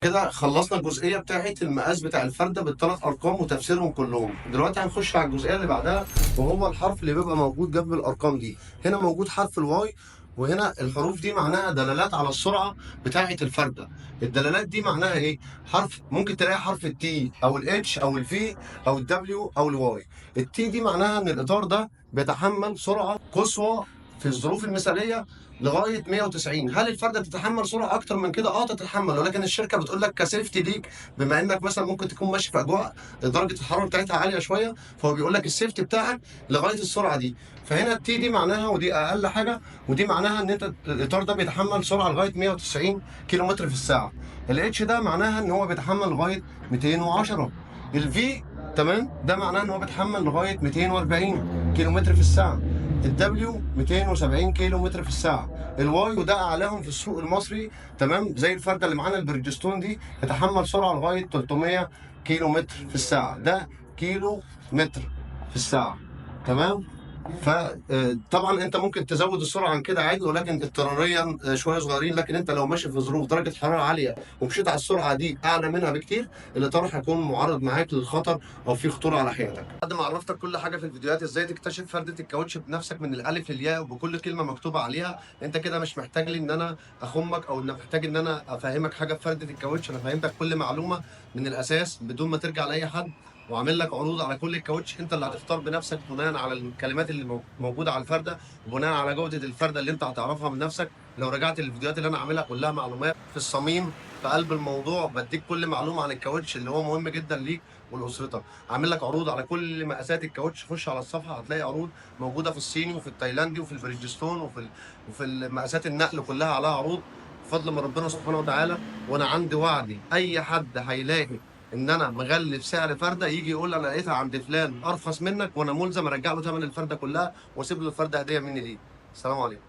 كده خلصنا الجزئية بتاعه المقاس بتاع الفرده بالثلاث ارقام وتفسيرهم كلهم. دلوقتي هنخش على الجزئية اللي بعدها، وهو الحرف اللي بيبقى موجود جنب الارقام دي. هنا موجود حرف ال Y، وهنا الحروف دي معناها دلالات على السرعة بتاعه الفرده. الدلالات دي معناها ايه؟ حرف ممكن تلاقي حرف ال T او ال H او ال V او ال W او ال Y. ال T دي معناها ان الاطار ده بيتحمل سرعة قصوى في الظروف المثالية لغاية 190. هل الفرده تتحمل سرعة اكتر من كده؟ اه تتحمل، ولكن الشركة بتقول لك ك safety ليك، بما انك مثلا ممكن تكون ماشي في اجواء درجه الحرارة بتاعتها عالية شوية، فهو بيقول لك ال safety بتاعك لغاية السرعة دي. فهنا ال T دي معناها، ودي اقل حاجة، ودي معناها ان انت الاطار ده بيتحمل سرعة لغاية 190 كيلو متر في الساعة. ال H ده معناها ان هو بيتحمل لغاية 210. ال V تمام، ده معناه ان هو بيتحمل لغاية 240 كيلو متر في الساعة. ال W 270 كيلو متر في الساعة. ال Y وده اعلاهم في السوق المصري، تمام، زي الفرده اللي معانا البريدجستون دي، يتحمل سرعة لغاية 300 كيلو متر في الساعة. ده كيلو متر في الساعة، تمام. فطبعا انت ممكن تزود السرعة عن كده عادي، ولكن اضطراريا شوية صغيرين. لكن انت لو ماشي في ظروف درجه حرارة عالية ومشيت على السرعة دي اعلى منها بكتير، الاطار هيكون معرض معاك للخطر او في خطورة على حياتك. بعد ما عرفتك كل حاجة في الفيديوهات ازاي تكتشف فرده الكاوتش بنفسك من الالف للياء وبكل كلمة مكتوبة عليها، انت كده مش محتاج لي ان انا اخمك او ان محتاج ان انا افهمك حاجة في فرده الكاوتش. انا فهمتك كل معلومة من الاساس بدون ما ترجع لاي حد، وعامل لك عروض على كل الكاوتش، انت اللي هتختار بنفسك بناء على الكلمات اللي موجودة على الفرده، وبناء على جوده الفرده اللي انت هتعرفها من نفسك. لو رجعت للفيديوهات اللي انا عاملها كلها معلومات في الصميم في قلب الموضوع، بديك كل معلومة عن الكاوتش اللي هو مهم جدا ليك ولاسرتك. عامل لك عروض على كل مقاسات الكاوتش، خش على الصفحة هتلاقي عروض موجودة في الصيني وفي التايلاندي وفي البريدجستون وفي المقاسات النقل كلها عليها عروض بفضل من ربنا سبحانه وتعالى. وانا عندي وعدي، اي حد هيلاقي ان انا مغلي في سعر فرده يجي يقول انا لقيتها عند فلان ارخص منك، وانا ملزم ارجع له ثمن الفرده كلها واسيب له الفرده هديه مني ليه. السلام عليكم.